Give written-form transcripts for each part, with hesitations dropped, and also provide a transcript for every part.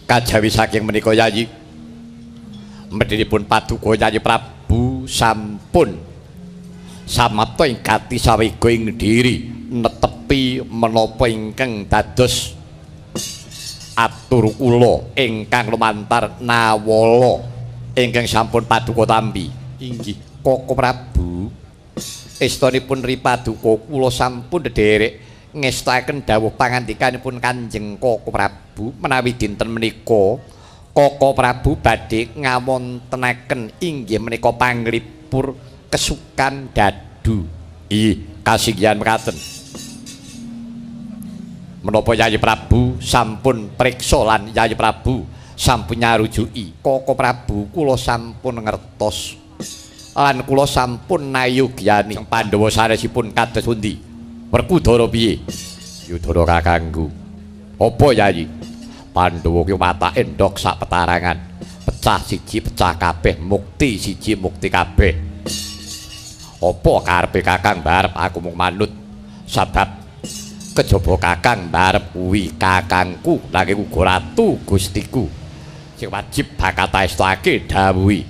Kajawi saking menika Yayi, medhinipun paduka Yayi Prabu sampun samapta ing gati sawega ing diri netepi menapa ingkang dados atur kula ingkang lumantar nawala ingkang sampun paduka tampi. Inggih Koko Prabu, estunipun ripaduka kula sampun dedherek ngestakaken dawuh pangandikanipun Kanjeng Koko Prabu menawi dinten menika Koko Prabu badhe ngawontenaken inggih menika panglipur kesukan dadu. Inggih kasinggihan mekaten. Menapa Yayi Prabu sampun priksa lan Yayi Prabu sampun nyarujuki? Koko Prabu kula sampun ngertos lan kula sampun nayogyani Pandhawa sanesipun kados pundi? Werkudara piye? Yudhara kakangku. Apa Yayi? Pandhawa ki watake ndhok sak petarangan. Pecah siji pecah kabeh, mukti siji mukti kabeh. Apa karepe Kakang mbarep aku mung manut. Sabab kejaba Kakang mbarep kuwi kakangku nanging uga ratu Gustiku. Sing wajib bakal taestake dawuhi.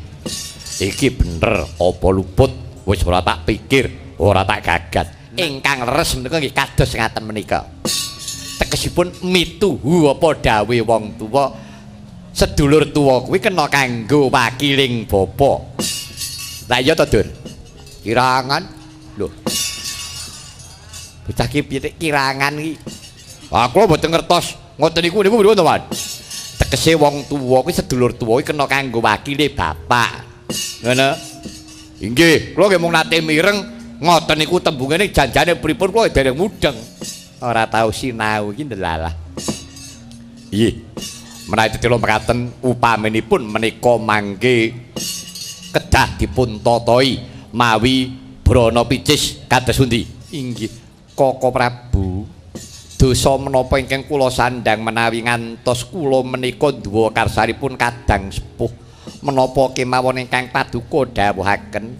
Iki bener apa luput wis ora tak pikir, ora tak gagas. Ingkang leres menika nggih kados ngaten menika. Tegesipun mituhu apa dawuhe wong tuwa, sedulur tuwa kuwi kena kanggo wakiling bapa. Lah iya to, Dur? Kirangan. Lho. Bocah ki piye kirangan iki? Ah kula mboten ngertos. Ngoten niku niku pripun to, Wan? Tegese wong tuwa kuwi sedulur tuwa kuwi kena kanggo wakile bapak. Ngono. Inggih, kula nggih mung nate mireng ngoten niku tembunge ning janjane pripun kula dereng mudheng. Ora tau sinau iki ndelalah. Inggih. Menawi tetela mekaten upaminipun menika mangke kedah dipun tatahi mawi brana picis kados pundi? Inggih Koko Prabu, dosa menapa ingkang kula sandhang menawi ngantos kula menika duwa karsanipun kadang sepuh menapa kemawon ingkang paduka dawuhaken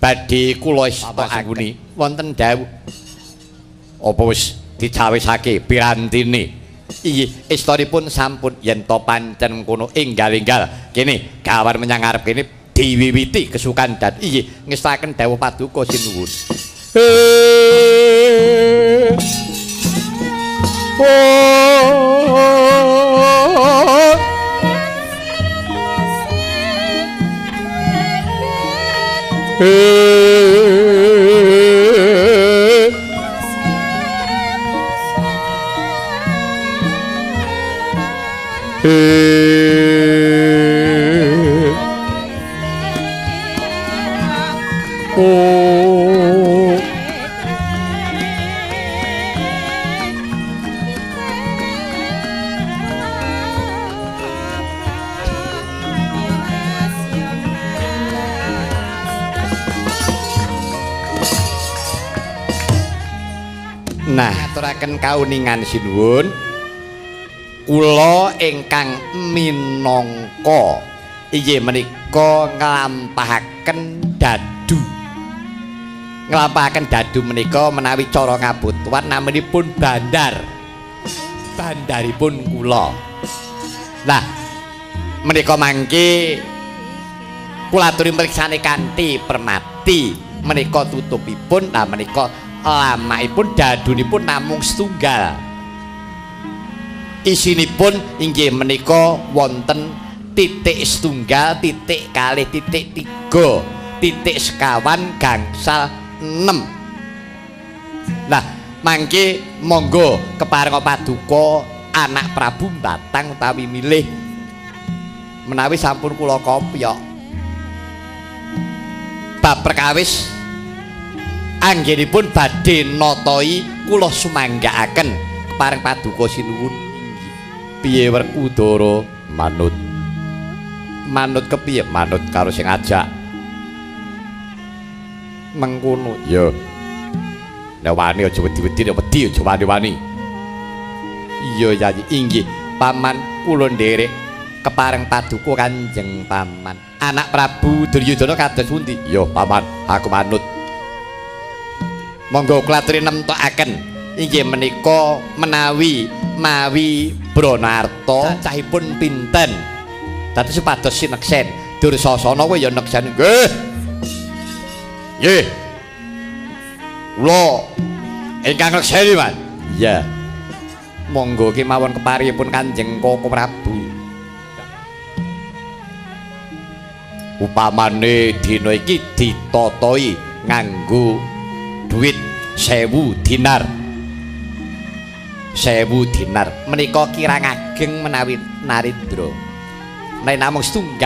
badhe kula estokake wonten dawuh apa wis dicawisake pirantine? Inggih estunipun sampun. Yen to pancen kono enggal-enggal kene gawan menyang ngarep kene diwiwiti kesukan dan inggih ngestaken dawuh paduka sinuwun. Nah, aturaken kauningan sinuwun kula ingkang minangka inggih menika nglampahaken dadu. Nglampahaken dadu menika menawi cara ngabutuhan naminipun bandar. Bandaripun kula. Nah, menika mangke kula aturi mriksane kanthi permati menika tutupipun, nah menika lamakipun dadunipun namung setunggal. Isinipun inggih menika wonten titik setunggal, titik kalih, titik tiga, titik sekawan, gangsal 6. Nah, mangke monggo keparenga paduka anak Prabu Batang utawi milih menawi sampun kula kopyok. Bab perkawis anggenipun badhe natoi kula sumanggaaken kepareng paduka sinuwun. Piye Werkudara manut? Manut kepiye? Manut karo sing ajak. Mengkono. Ya. Nek wani aja wedi-wedi, nek wedi aja wani-wani. Iya Yayi, inggih paman kula nderek kepareng paduka Kanjeng Paman. Anak Prabu Duryudana kados pundi? Ya paman, aku manut. Monggo kula aturi nemtokaken inggih menika menawi Mawi Bronarta cacahipun pinten? Dados supados sineksen. Dursasana kowe ya neksen. Nggih. Nggih. Kula ingkang nekseni, Mas. Iya. Monggo kemawon keparipun Kanjeng Koko Prabu. Upamane dina iki ditatoi nganggo duit 1000 dinar. 1000 dinar menika kirang ageng menawi Narendra. Nek namung 1.000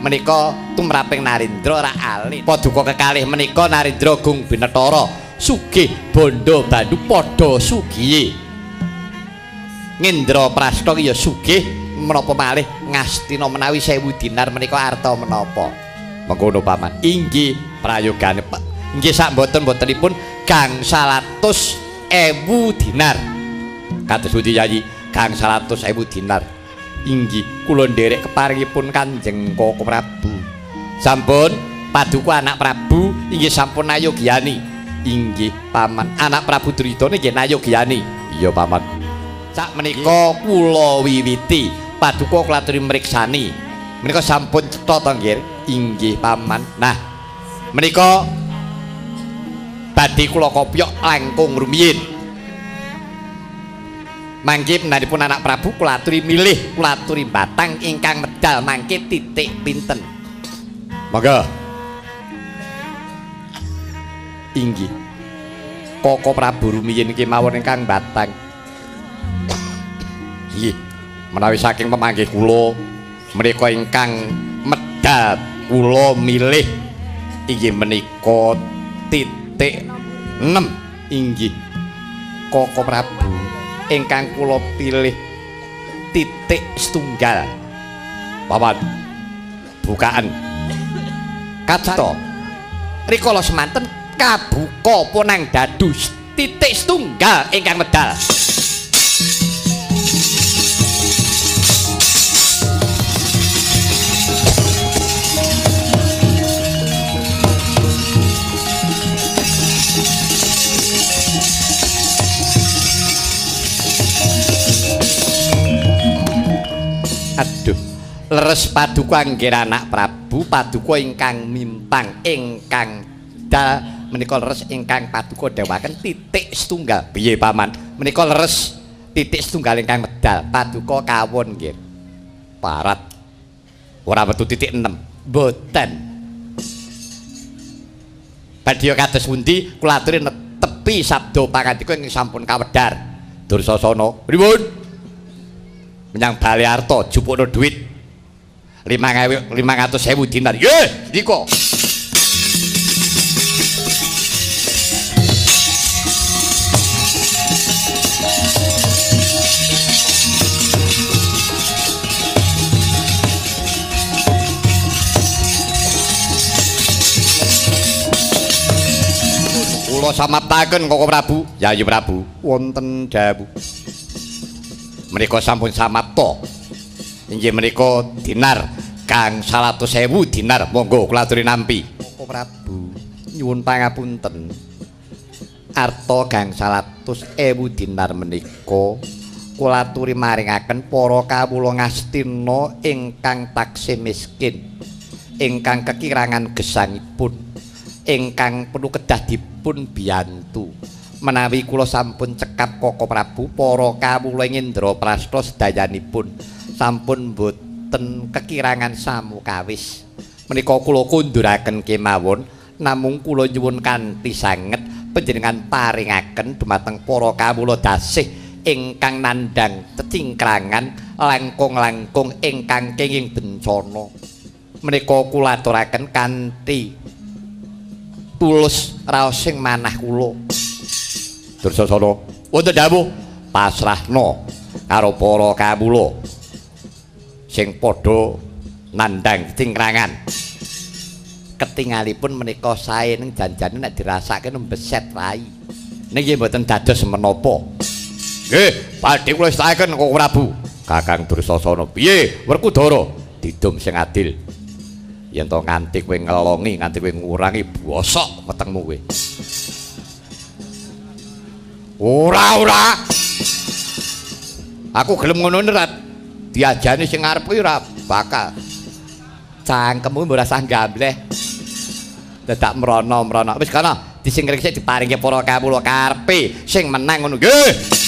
menika tumraping Narendra ora alit. Paduka kekalih menika Narendra gung binetara sugih bondo bandu padha sugihe. Ngendraprasta ki ya sugih menapa malih Ngastina menawi 1000 dinar menika arta menapa. Mengkono paman. Inggih prayogane Pak. Nggih sak mboten-mbotenipun gangsal atus ewu dinar. Kados pundi Yayi? Gangsal atus ewu dinar. Inggih kula nderek keparingipun Kanjeng Koko Prabu. Sampun paduka anak Prabu inggih sampun nayogyani. Inggih paman. Anak Prabu Duryudana nggih nayogyani. Iya paman. Sak menika kula wiwiti paduka kula aturi mriksani. Menika sampun cetha to nggih? Inggih paman. Nah, menika badhe kula kopyok langkung rumiyin. Mangke menaripun anak Prabu kula aturi milih, kula aturi batang ingkang medal mangke titik pinten. Monggo. Inggih. Koko Prabu rumiyin kemawon ingkang batang. Nggih, menawi saking pemanggih kula menika ingkang medal kula milih inggih menika titik 6. Inggih Koko Prabu ingkang kula pilih titik setunggal. Paman bukaan kacata rikala semanten kabuka ponang dadu titik setunggal ingkang medal. Aduh, leres paduka nggih anak Prabu, paduka ingkang mimpang ingkang dal menika leres ingkang paduka dhewaken titik setunggal. Piye paman? Menika leres titik setunggal ingkang medal, paduka kawon nggih. Parat. Ora metu titik 6. Mboten. Badhe kados pundi kula aturi netepi sabda pangandika ingkang sampun kawedhar. Dursasana, pripun? Menyang Bale Arta jupukno duit 500.000 dinar. Nggih, ndika. Kula samaptaken Koko Prabu. Yayi Prabu, wonten dawuh. Menika sampun samapta. Inggih menika dinar kang 100.000 dinar. Monggo kula aturi nampi. Koko Prabu, nyuwun pangapunten. Arta kang 100.000 dinar menika kula aturi maringaken para kawula Ngastina ingkang taksih miskin, ingkang kekirangan gesangipun, ingkang perlu kedah dipun biyantu. Menawi kula sampun cekap Koko Prabu, para kawula ing Indraprasta sedayanipun sampun boten kekirangan samukawis. Menika kula kunduraken kemawon, namung kula nyuwun kanthi sanget panjenengan paringaken dumateng para kawula dasih ingkang nandhang cecingkrangan langkung-langkung ingkang kenging bencana. Menika kula aturaken kanthi tulus raosing manah kula. Dursasana wonten dawuh pasrahna karo para kawula sing padha nandhang cingkrangan. Ketingalipun menika sae ning janjane nek dirasake nembeset rai. Niki mboten dados menapa. Nggih, badhe kula estakaken Koko Prabu. Kakang Dursasana, piye Werkudara? Didum sing adil. Yen to nganti kowe ngelongi, nganti kowe ngurangi bosok wetengmu kowe. Ora ora. Aku gelem ngono ora diajani sing ngarep kuwi ora bakal. Cangkemmu ora sah gambleh. Dadak mrono-mrono. Wis kono disingkir sik diparingke para kawula karepe sing menang ngono. Nggih.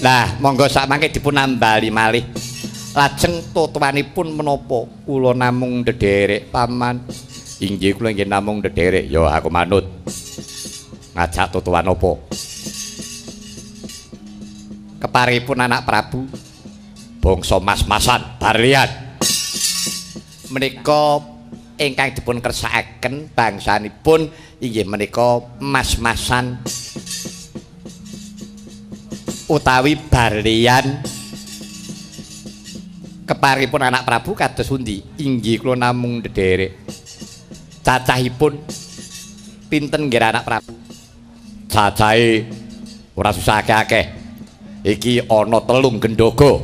Lah, monggo sakmangke dipun nambali malih. Lajeng totowanipun menapa? Kula namung ndederek, Paman. Inggih, kula nggih namung ndederek. Ya, aku manut. Ngajak totowan apa? Keparipun anak Prabu bangsa mas-masan barlian. Menika ingkang dipun kersakaken bangsanipun inggih menika mas-masan utawi barlian. Keparipun anak Prabu kados pundi? Inggih kula namung ndederek. Cacahipun pinten nggih anak Prabu? Cacahe ora susah akeh-akeh. Iki ana 3 gendhoga.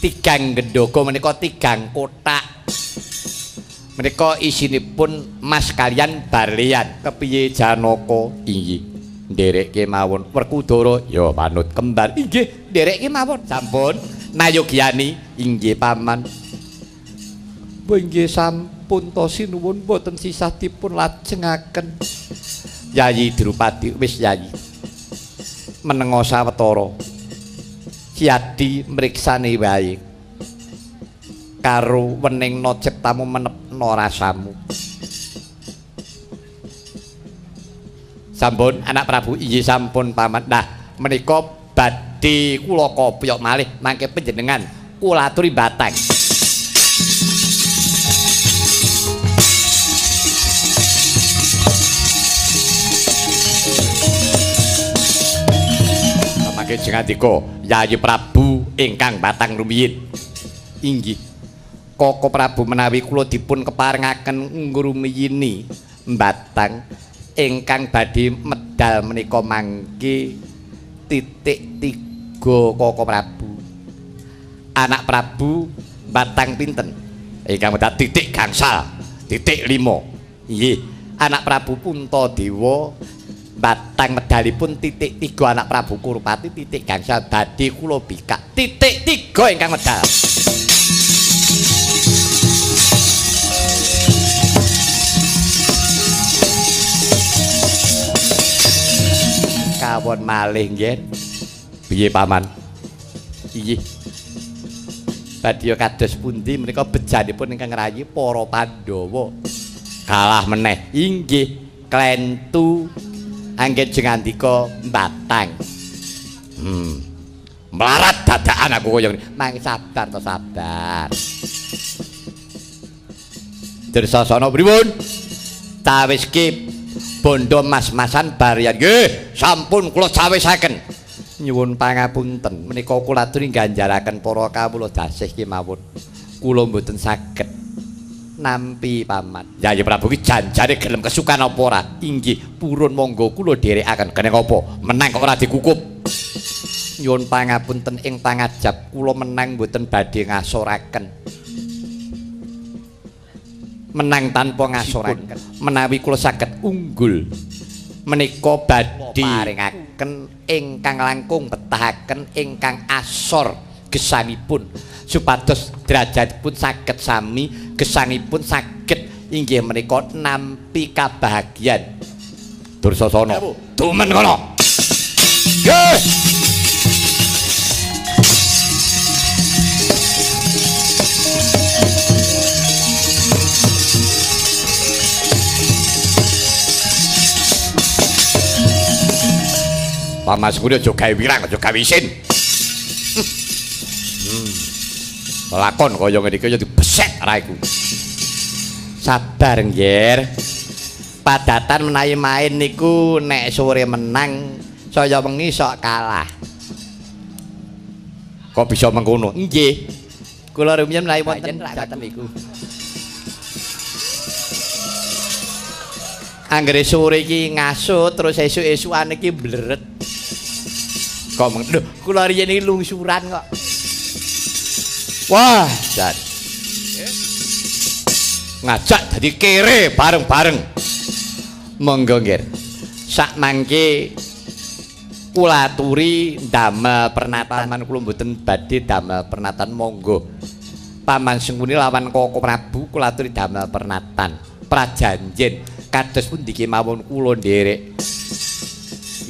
3 gendhoga menika 3 kothak. Menika isinipun mas kalian barlian. Kepiye Janaka? Inggih nderekke mawon. Werkudara ya manut kembar. Inggih nderekke mawon. Sampun nayogyani. Inggih Paman. Inggih sampun to sinuwun boten sisah dipun lajengaken. Yayi Drupadi wis yayi. Menenga sawetara. Siadi mriksani wae. Karo weningna ciptamu menepna rasamu. Sampun anak Prabu. Inggih sampun Paman. Nah menika badhe kula kopyok malih mangke panjenengan kula aturi batang. Mangke jengandika Yayi Prabu ingkang batang rumiyin. Inggih Koko Prabu menawi kula dipun keparengaken ngrumiyini batang ingkang badhe medal menika mangke titik 3 Koko Prabu. Anak Prabu batang pinten? Ingkang medal titik gangsal, titik 5. Nggih, anak Prabu Puntadewa batang medalipun titik 3, anak Prabu Kurupati titik gangsal badhe kula bikak titik 3 ingkang medal. Kawon malih nggih. Piye Paman? Inggih. Badya kados pundi menika bejanipun ingkang ngrayi para Pandhawa. Kalah meneh. Inggih, klentu anggen jengandika mbatang. Melarat dadakan aku kaya ngene. Mang sabar to sabar. Dursasana pripun? Cawiske bondo mas-masan barian. Nggih, sampun kula cawisaken. Nyuwun pangapunten menika kula aturi ganjaraken para kawula dasih kemawon. Kula mboten saged nampi Paman. Yayi Prabu ki janjane gelem kesukan apa ora? Inggih, purun monggo kula dherekaken. Kene apa? Menang kok ora dikukup. Nyuwun pangapunten ing pangajap kula menang mboten badhe ngasoraken. Menang tanpa ngasoraken. Menawi kula saged unggul menika badhe paringaken ingkang langkung betahaken ingkang asor gesangipun supados derajatipun saged sami, gesangipun saged inggih menika nampi kabahagian. Dursasana dumen kono. Nggih. Pamas kuwi aja gawe wirang, aja gawe isin. Lakon kaya ngene iki ya dibeset raiku. Sabar nggih. Padatan menawi main niku nek sore menang, saya wengi sok kalah. Kok bisa mengkono? Nggih. Kula rumiyin menawi wonten ngoten niku. Anggere sore iki ngasut terus esuk-esukan iki bleret. Kok meng lho, kula riyen iki lungsuran kok. Wah, jan. Ngajak dadi kere bareng-bareng. Monggo nggih. Sak mangke kula aturi ndamel pernatan. Paman kula mboten badhe damel pernatan, monggo. Paman Sengkuni lawan Koko Prabu kula aturi damel pernatan. Prajanjen kados pundi kemawon kula nderek.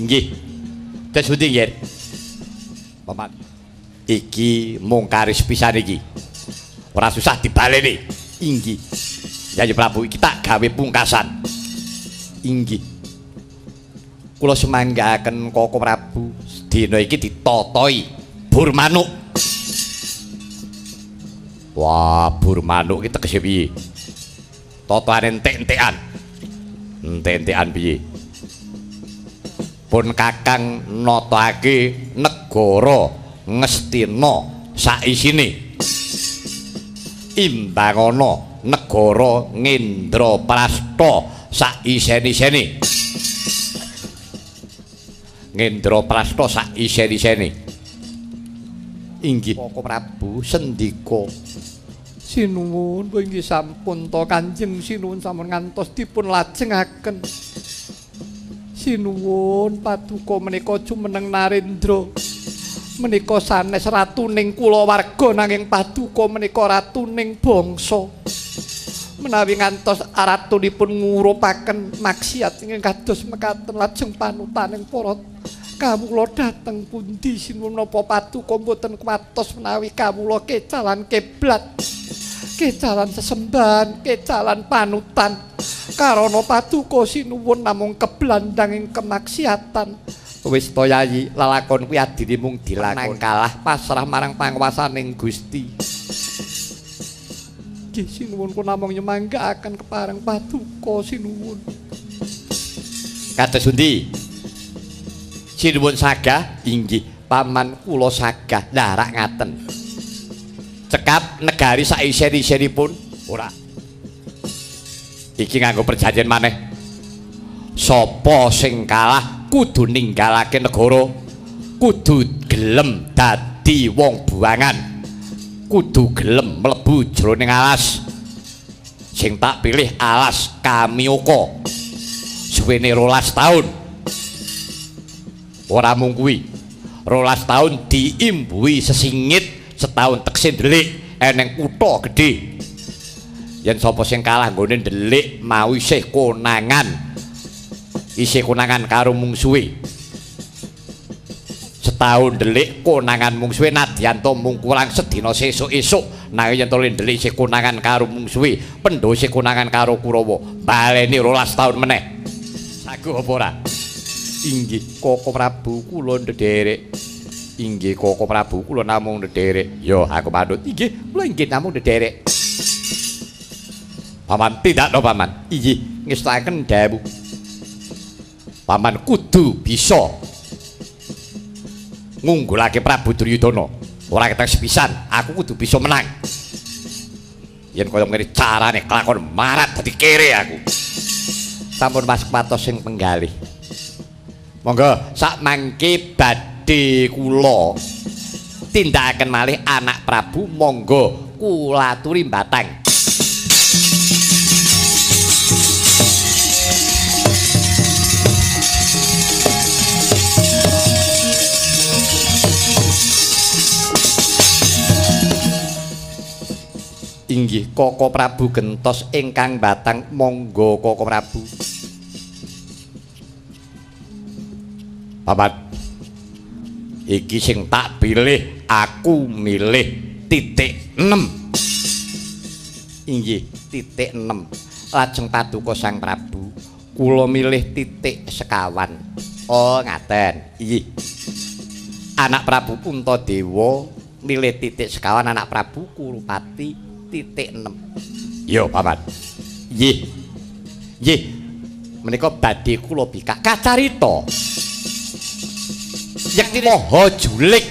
Nggih. Kados pundi nggih? Paman. Iki mung karis pisan iki. Ora susah dibaleni. Inggih. Yayi Prabu iki tak gawe pungkasan. Inggih. Kula semanggaaken Koko Prabu dina iki ditotoi bur manuk. Wah, bur manuk iki tegese piye? Totoane entek-entekan. Entek-entekan piye? Pun Kakang natake negara Ngastina saisine. Imbangana negara Ngendraprasta saisen-isene. Ngendraprasta saisen-isene. Inggih Koko Prabu sendika. Sinuwun inggih sampun to Kanjeng, sinuwun sampun ngantos dipun lajengaken. Sinuwun paduka menika jumeneng Narendra. Menika sanes ratuning kulawarga nanging paduka menika ratuning bangsa. Menawi ngantos ratunipun ngurupaken maksiat ingkang kados mekaten lajeng panutaning para kawula dhateng pundi sinuwun napa paduka mboten kuwatos menawi kawula kecalan kiblat, kecalan sesembahan, kecalan panutan. Karana paduka sinuwun namung keblandang ing kemaksiatan. Wis to Yayi, lalakon kuwi adine mung dilakon kalah pasrah marang panguwasaning Gusti. Nggih sinuwun kula namung nyemanggaaken kepareng paduka sinuwun. Kados pundi? Sinuwun sagah? Inggih, paman kula sagah. Lah rak ngaten. Cekap negari saisen-isenipun ora. Iki nganggo perjanjian maneh. Sapa sing kalah kudu ninggalake negara, kudu gelem dadi wong buangan, kudu gelem mlebu jroning alas. Sing tak pilih alas Kamioka. Suwene 12 taun. Ora mung kuwi. 12 taun diimbuhi sesingit, setahun tekse ndelik eneng kutha gedhe. Yen sapa sing kalah nggone ndelik mau isih konangan. Isih konangan karo mungsuhe. Setahun ndelik konangan mungsuhe nadyan to mung kurang sedina sesuk-esuk, nanging yen to ndelik isih konangan karo mungsuhe, pendho isih konangan karo Kurawa, baleni 12 taun meneh. Saguh apa ora? Inggih Koko Prabu kula ndederek. Inggih Koko Prabu kula namung ndederek. Yo aku manut. Inggih kula inggih namung ndederek. Paman tindak no paman. Inggih ngestakaken dawuh. Paman kudu bisa ngunggulake Prabu Duryudana. Ora ketang sepisan, aku kudu bisa menang. Yen kaya ngene carane kelakon marat dadi kere aku. Sampun mas patos sing penggalih. Monggo sak mangke badhe kula tindakaken malih anak Prabu, monggo kula aturi mbatang. Inggih Koko Prabu gentos ingkang batang, monggo Koko Prabu. Paman, iki sing tak pilih, aku milih titik 6. Inggih titik 6. Lajeng paduka Sang Prabu, kula milih titik sekawan. Oh ngaten. Inggih. Anak Prabu Puntadewa milih titik sekawan, anak Prabu Kurupati titik 6. Yo paman. Nggih. Nggih. Menika badhe kula bikak kacarita. Yekti maha julik.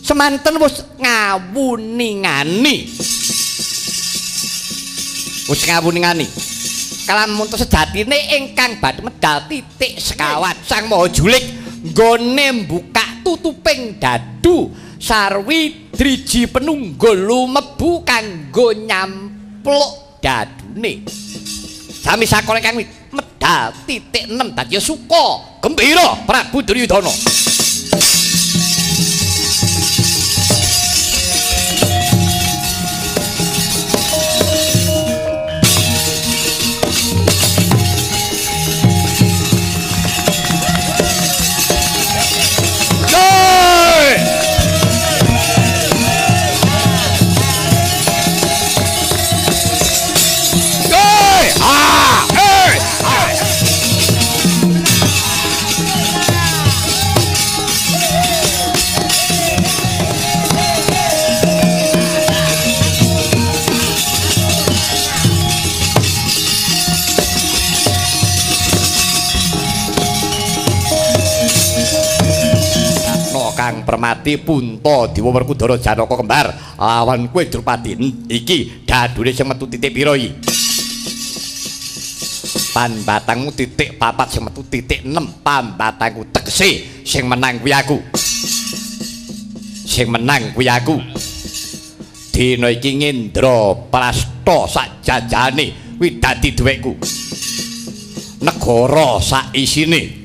Semanten wis ngawuningani. Wis ngawuningani. Kalamun sejatine ingkang badhe medal titik sekawan Sang Maha Julik nggone mbukak tutuping dadu sarwi driji penunggul lumebu kanggo nyampluk dadune. Sami sakole kang medal titik 6 dadi suka gembira Prabu Duryudana. Kang Permati Punta Dewa Werkudara Janaka kembar lawan kowe Drupadi. Iki dadune sing metu titik pira iki? Pambatangmu titik 4 sing metu titik 6. Pambatangku tegese sing menang kuwi aku. Sing menang kuwi aku. Dina iki Ngendraprasta sak jajane kuwi dadi duwekku. Negara sak isine.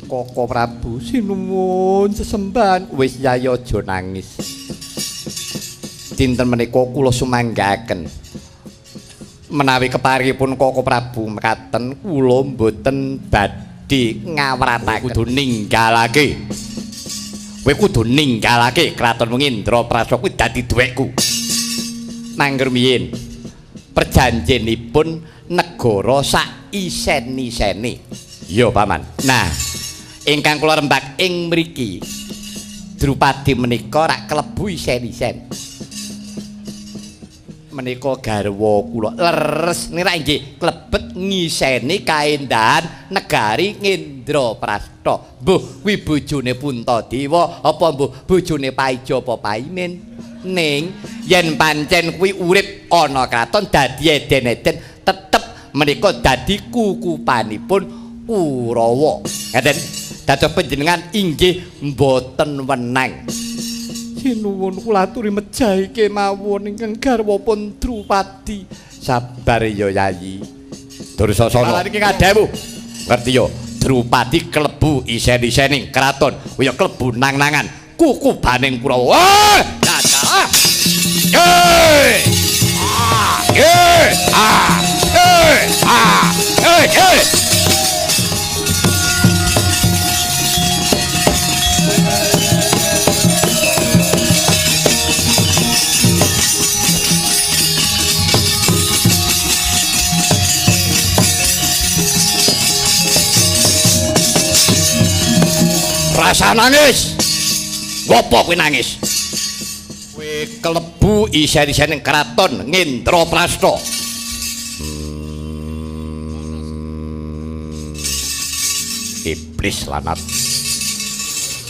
Koko Prabu sinuwun sesembahan. Wis yai aja nangis. Dinten menika kula sumanggaken. Menawi keparipun Koko Prabu mekaten kula mboten badhe ngawrataken. Kudu ninggalake. Kowe kudu ninggalake kraton Ngendraprasta kuwi dadi duwekku. Mangger miyin perjanjenipun negara sak isen-isene. Iya paman. Nah, ingkang kula rembak ing mriki Drupadi menika rak klebu isen-isen. Menika garwa kula leres nira inggih klebet ngiseni kaendahan negari Ngendraprasta. Mbuh kuwi bojone Puntadewa apa mbuh bojone Paija apa Paimin? Ning yen pancen kuwi urip ana kraton dadi eden-eden tetep menika dadi kukupanipun Kurawa. Ngaten dados panjenengan inggih mboten wenang. Sinuwun kula aturi mejahi kemawon ingkang garwapun Drupadi. Sabar ya Yayi. Dursasana iki kadhawuh. Ngerti ya, Drupadi klebu isen-isening kraton, ya klebu nang-nangan kukubaning Kurawa. Wah, dadah. Eh. Ah, eh, ah, eh, ah, eh, eh. Rasa nangis. Ngopo kowe nangis? Kowe klebu isen-isening kraton Ngendraprasta. Iblis lanat.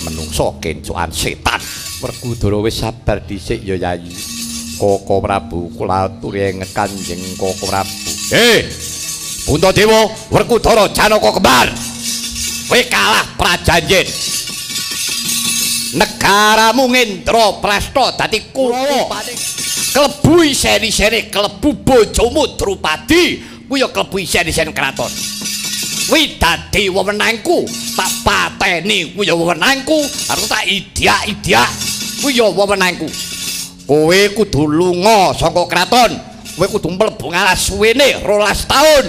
Menungso kencukan setan. Werkudara wis sabar dhisik ya Yayi. Koko Prabu kula aturi ing Kanjeng Koko Prabu. Hei! Puntadewa, Werkudara Janaka kembar. Kowe kalah prajanjen. Negaramu Ngendraprasta dadi Kurawa. Klebu isen-isene klebu bojomu Drupadi kuwi ya klebu isen-isen kraton. Kuwi dadi wewenangku, tak pateni kuwi ya wewenangku, arep tak idyak-idyak kuwi ya wewenangku. Kowe kudu lunga saka kraton, kowe kudu mlebu ngalas suwene 12 taun.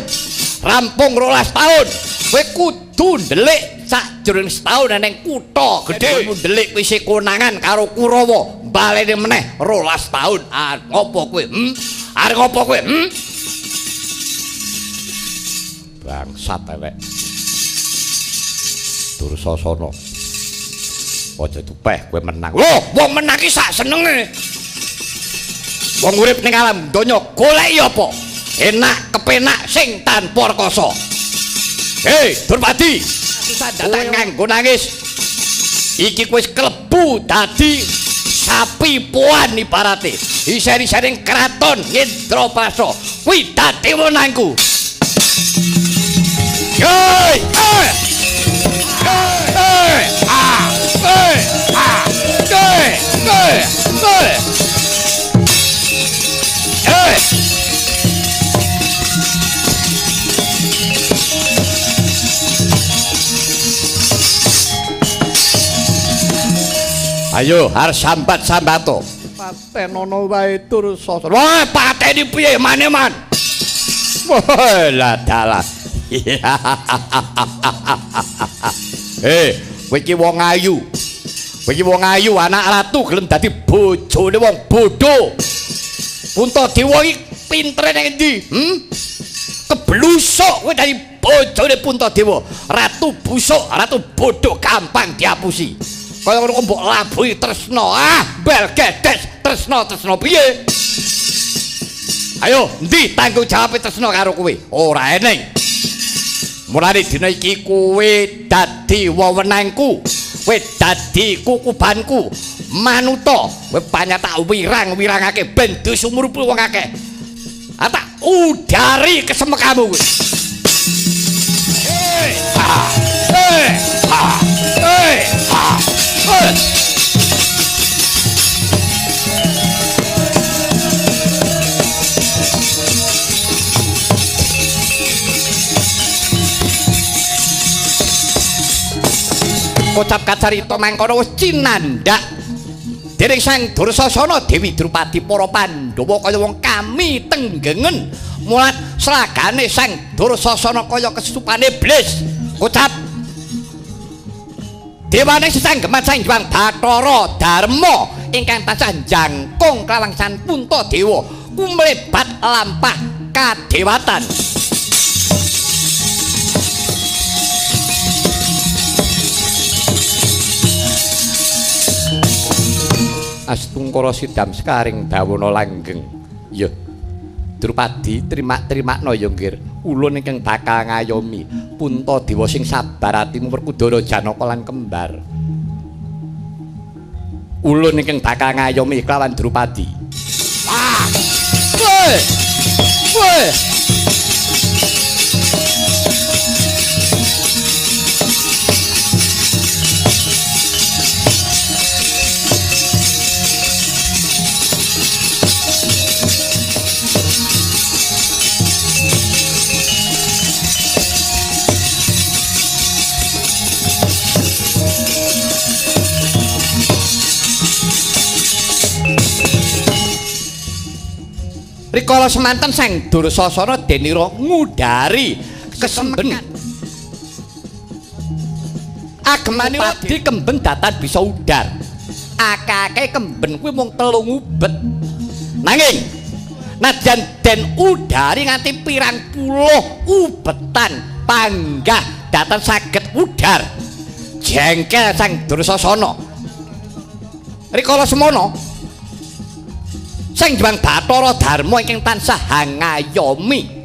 Rampung 12 taun, kowe kudu ndelik sakjroning setahun neng kutha gedhe ndelik kuwi isih konangan karo Kurawa, balene meneh 12 taun. Arep ngopo kowe? Arep ngopo kowe? Bangsat elek. Dursasana. Aja tupeh kowe menang. Lho, wong menang ki sak senenge. Wong urip ning alam donya goleki apa? Enak kepenak sing tanpa rekoso. Hei, Drupadi. Datang nganggo nangis. Iki wis klebu dadi Sapi poan ibarate. Isen-isening kraton Ngendraprasta kuwi dadi wenangku. Hei! Hei! Hei! Ah! Hei! Ah! Hei! Hei! Hei! Hei! Ayo, harus sambat-sambato. Patenono wae Dursasana. Wah, pateni piye mane-man? Wah, lah dalah. Kowe iki wong ayu. Kowe iki wong ayu, anak ratu gelem dadi bojone wong bodho. Puntadewa iki pintere ning endi? Keblusuk kowe dadi bojone Puntadewa. Ratu busuk, ratu bodho gampang diapusi. Kaya ngono mbok labuhi tresna. Ah, bel gedes tresna-tresna piye? Ayo, endi tanggung jawab tresna karo kowe? Ora eneng. Mulane dina iki kowe dadi wewenangku, kowe dadi kukubanku. Manuta, kowe banyak tak wirang-wirangake ben disumurupi wong akeh. Ah, tak udari kesemekamu kowe. Hei, ha. Hei, ha. Hei, ha. Hei. Kocap kacarita mangkono wis cinandhak dening Sang Dursasana Dewi Drupadi para Pandhawa kaya wong kami tenggengen mulat slagane Sang Dursasana kaya kesupane iblis. Kocap dewane sesanggeman Sang Hyang Bathara Darma ingkang tansah jangkung klawangsan Puntadewa kumlebat lampah kadewatan. Astungkara sidam sekaring bawana langgeng. Ya. Drupadi trimak-trimakna ya nggir. Ulun ingkang bakal ngayomi Puntadewa sing sabar atimu Werkudara Janaka lan kembar. Ulun ingkang bakal ngayomi kelawan Drupadi. Ah! Woi! Woi! Rikala semanten Sang Dursasana denira ngudari kesemben. Agemane wedi kemben datan bisa udar. Akeh-akeh kemben kuwi mung 3 ubet. Nanging nadyan den udari nganti pirang puluh ubetan panggah datan saged udar. Jengkel Sang Dursasana. Rikala semono Sang Hyang Bathara Darma ingkang tansah hangayomi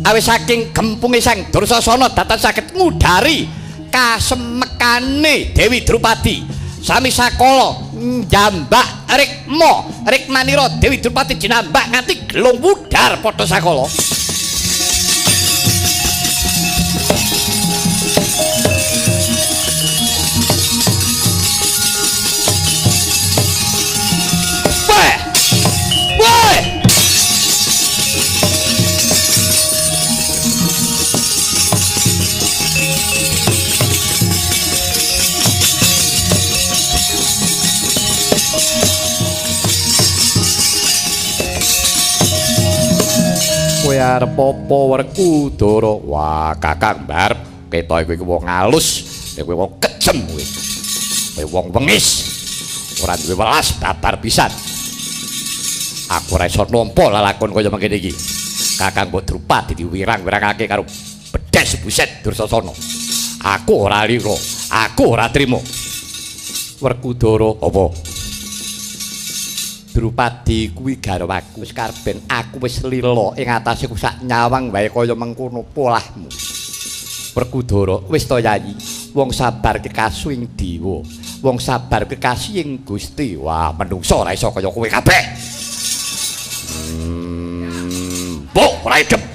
awis saking gempunge Sang Dursasana datan saged ngudari kasemekane Dewi Drupadi sami sakala njambak rikma rikmanira Dewi Drupadi jinambak nganti gelung wudar padha sakala. Kowe arep apa Werkudara? Wah, Kakang Mbarep, ketoke kowe iku wong alus, kowe wong kejem kowe. Kowe wong wengis. Ora duwe welas babar pisan. Aku ora iso nampa lalakon kaya mangkene iki. Kakang mbok Drupadi diwirang-wirangake karo bedes buset Dursasana. Aku ora lira, aku ora trima. Werkudara, apa? Drupadi kuwi garwaku wis karben aku wis lila ing atase ku sak nyawang wae kaya mengkono polahmu. Werkudara, wis to Yayi, wong sabar ki kasuwing dewa. Wong sabar kekasihing Gusti. Wah, menungso ora iso kaya kowe kabeh. Mbok ora idep.